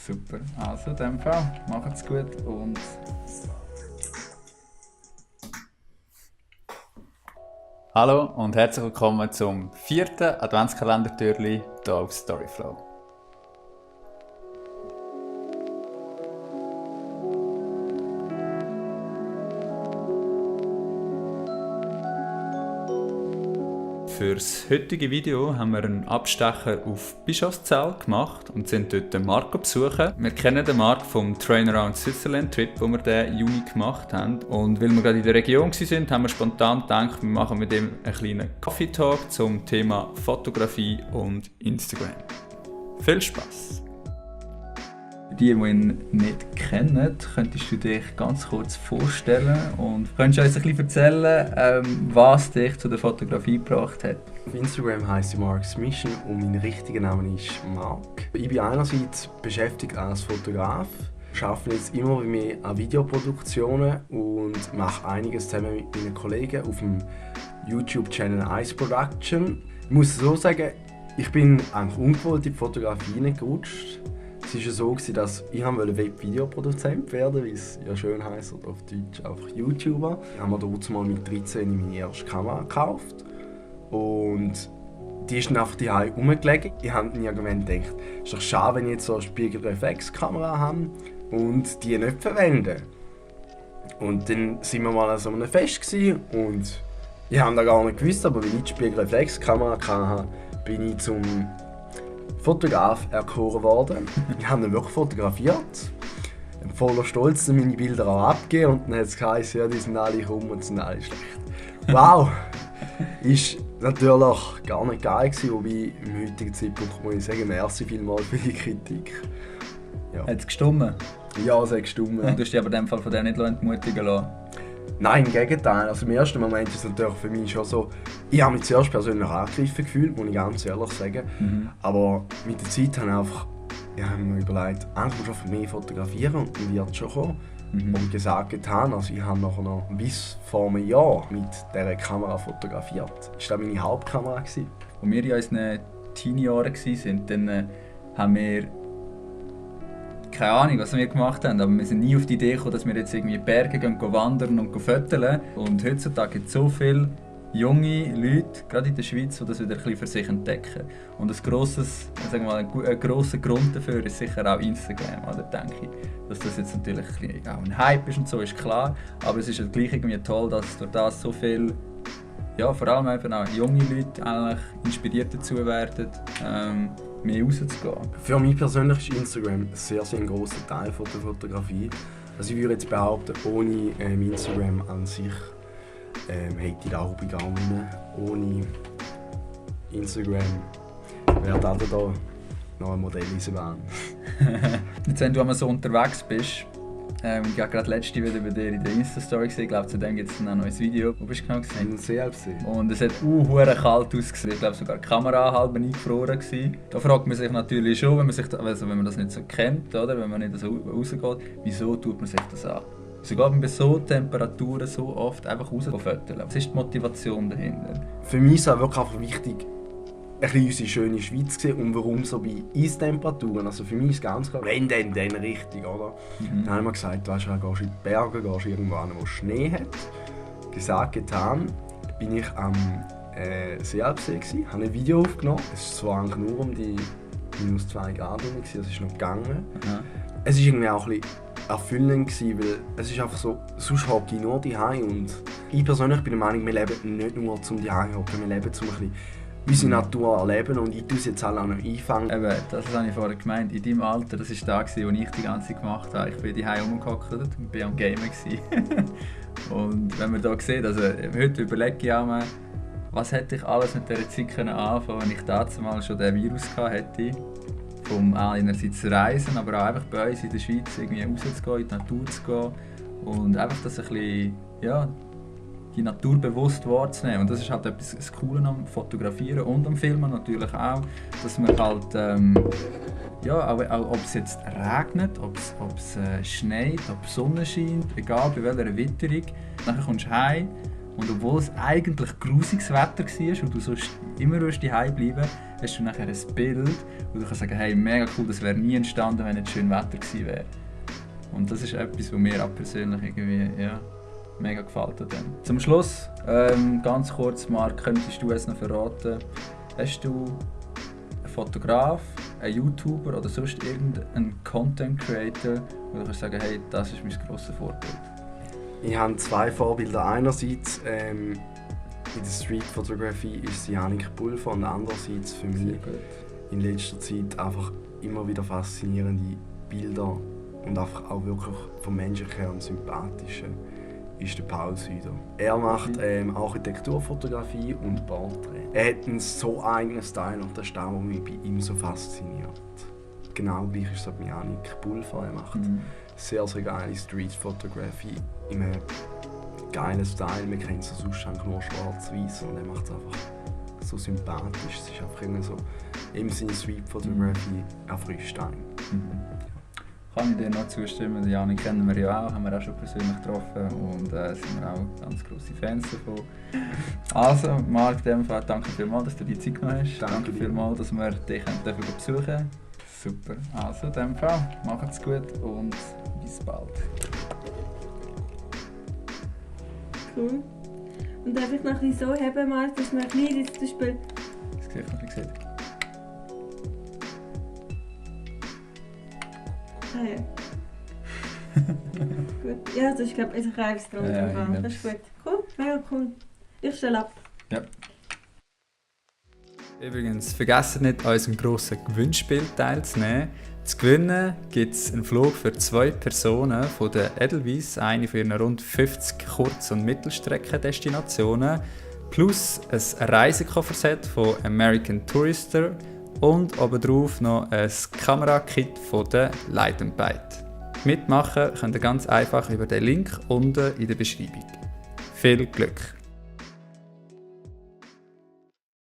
Super. Also in dem Fall, macht's gut und... Hallo und herzlich willkommen zum 4. Adventskalender-Türli hier auf Storyflow. Für das heutige Video haben wir einen Abstecher auf Bischofszell gemacht und sind dort den Marco besuchen. Wir kennen den Marco vom Train Around Switzerland Trip, den wir diesen Juni gemacht haben. Und weil wir gerade in der Region waren, haben wir spontan gedacht, wir machen mit ihm einen kleinen Coffee Talk zum Thema Fotografie und Instagram. Viel Spass! Die ihn nicht kennen, könntest du dich ganz kurz vorstellen und könntest uns ein bisschen erzählen, was dich zu der Fotografie gebracht hat? Auf Instagram heisst ich Mark's Mission und mein richtiger Name ist Mark. Ich bin einerseits beschäftigt als Fotograf, arbeite jetzt immer mehr an Videoproduktionen und mache einiges zusammen mit meinen Kollegen auf dem YouTube-Channel Ice Production. Ich muss so sagen, ich bin eigentlich ungewollt in die Fotografie hineingerutscht. Es war so, dass ich Web-Videoproduzent werden wollte, wie es ja schön heisst, oder auf Deutsch einfach YouTuber. Ich habe mir damals mal mit 13 meine erste Kamera gekauft. Und die ist dann einfach daheim rumgelegen. Ich habe nie gedacht, es ist doch schade, wenn ich jetzt so eine Spiegelreflexkamera habe und die nicht verwende. Und dann waren wir mal an so einem Fest und ich habe das gar nicht gewusst, aber weil ich die Spiegelreflexkamera hatte, bin ich zum Fotograf erkoren worden. Ich habe ihn wirklich fotografiert. Voller Stolz meine Bilder auch abgegeben und dann hat es geheißen, ja, die sind alle rum und sind alle schlecht. Wow! Ist natürlich gar nicht geil gewesen, wobei im heutigen Zeitpunkt muss ich sagen, merci vielmals für die Kritik. Ja. Hat es gestummen? Ja, es hat gestummen. Und du hast dich aber in dem Fall von der nicht entmutigen lassen? Nein, im Gegenteil. Also im ersten Moment ist es natürlich für mich schon so, ich habe mich zuerst persönlich angegriffen gefühlt, muss ich ganz ehrlich sagen. Aber mit der Zeit habe ich mir überlegt, eigentlich muss ich einfach mehr fotografieren und dann wird es schon kommen. Und gesagt getan, also ich habe nachher noch bis vor einem Jahr mit dieser Kamera fotografiert. Das war meine Hauptkamera. Als wir in unseren Teenie-Jahren waren, dann haben wir keine Ahnung, was wir gemacht haben, aber wir sind nie auf die Idee gekommen, dass wir jetzt irgendwie Berge gehen wandern und fotografieren. Und heutzutage gibt es so viele junge Leute, gerade in der Schweiz, die das wieder ein bisschen für sich entdecken. Und ein grosser Grund dafür ist sicher auch Instagram, oder, denke ich. Dass das jetzt natürlich auch ein Hype ist und so, ist klar. Aber es ist halt gleich irgendwie toll, dass durch das so viel, ja, vor allem eben auch junge Leute eigentlich inspiriert dazu werden, mehr rauszugehen. Für mich persönlich ist Instagram sehr ein grosser Teil von der Fotografie. Also ich würde jetzt behaupten, ohne Instagram an sich hätte ich das Hobby gar nicht mehr. Ohne Instagram wäre das hier noch ein Modelleisenbahn. Jetzt, wenn du einmal so unterwegs bist, ich habe gerade letzte wieder bei dir in der Insta-Story gesehen, ich glaube, zu dem gibt es ein neues Video. Wo bist du genau gesehen? In CLC. Und es hat verdammt kalt ausgesehen. Ich glaube, sogar die Kamera halb eingefroren gewesen. Da fragt man sich natürlich schon, wenn man das nicht so kennt, oder? Wenn man nicht so rausgeht, wieso tut man sich das an? Sogar bei so Temperaturen so oft einfach rausfotografieren. Was ist die Motivation dahinter? Für mich ist es wirklich einfach wichtig, ein bisschen unsere schöne Schweiz zu sehen und warum so bei Eistemperaturen. Also für mich ist ganz klar, wenn dann richtig, oder? Dann haben wir gesagt, weißt du, gehst in die Berge, gehst irgendwo hin, wo Schnee hat. Gesagt, getan, bin ich am Seealpsee gsi, habe ein Video aufgenommen. Es war eigentlich nur um die -2 Grad herum, das ist noch gegangen. Es war irgendwie auch ein bisschen erfüllend, weil es ist einfach so, sonst hocke ich nur daheim und ich persönlich bin der Meinung, wir leben nicht nur zum daheim hocken, wir leben zum ein bisschen unsere Natur erleben und ich tue es jetzt alle auch noch einfangen. Eben, das habe ich vorher gemeint. In deinem Alter, das war da, wo ich die ganze Zeit gemacht habe. Ich bin daheim rumgehockt und bin am Gamen. Und wenn man hier sieht, also heute überlege ich auch mal, was hätte ich alles mit dieser Zeit anfangen können, wenn ich damals schon den Virus hätte. Einerseits reisen, aber auch einfach bei uns in der Schweiz irgendwie rauszugehen, in die Natur zu gehen und einfach das ein bisschen, ja, die Natur bewusst wahrzunehmen. Und das ist halt etwas das Coole am Fotografieren und am Filmen natürlich auch, dass man halt, ja, auch ob es jetzt regnet, ob es schneit, ob die Sonne scheint, egal bei welcher Witterung, dann kommst du heim Und obwohl es eigentlich grusiges Wetter war und du sonst immer daheim bleiben hast du nachher ein Bild, wo du kannst sagen, hey, mega cool, das wäre nie entstanden, wenn nicht schön Wetter gewesen wäre. Und das ist etwas, was mir auch persönlich irgendwie mega gefällt hat. Zum Schluss, ganz kurz, Marc, könntest du es noch verraten? Hast du einen Fotograf, einen YouTuber oder sonst irgendeinen Content Creator, wo du kannst sagen, hey, das ist mein grosses Vorbild? Ich habe 2 Vorbilder. Einerseits in der Street-Fotografie ist es Yannick Pulver und andererseits für mich in letzter Zeit einfach immer wieder faszinierende Bilder und einfach auch wirklich vom Menschlichen und Sympathischen ist der Paul Süder. Er macht Architekturfotografie und Porträt. Er hat einen so eigenen Style und das ist das, was mich bei ihm so fasziniert. Genau gleich ist es bei Yannick Pulver. Er macht sehr, sehr geile Street-Fotografie in einem geilen Style. Man kennt es sonst nur schwarz-weiß und er macht es einfach so sympathisch. Es ist einfach irgendwie so im Sinne Street-Fotografie erfrischt einen. Kann ich dir noch zustimmen? Den Janik kennen wir ja auch, haben wir auch schon persönlich getroffen und sind wir auch ganz grosse Fans davon. Also, Marc, in dem Fall danke vielmals, dass du die Zeit genommen hast. Danke vielmals, dass wir dich besuchen dürfen. Super. Also, in dem Fall, macht's gut und bis bald. Cool. Und darf ich noch ein bisschen so heben, Marc, dass man ein bisschen zum Beispiel... Das Gesicht noch ein bisschen sieht. Ah ja. Gut. Ja, das ist, glaube ich, ein reifes drum. Das ist gut. Cool, mega cool. Ich stelle ab. Ja. Übrigens, vergesst nicht, an unserem grossen Gewinnspiel teilzunehmen. Zu gewinnen gibt es einen Flug für 2 Personen von der Edelweiss, eine von ihren rund 50 Kurz- und Mittelstreckendestinationen, plus ein Reisekofferset von American Tourister und obendrauf noch ein Kamerakit von der Light & Bite. Mitmachen könnt ihr ganz einfach über den Link unten in der Beschreibung. Viel Glück!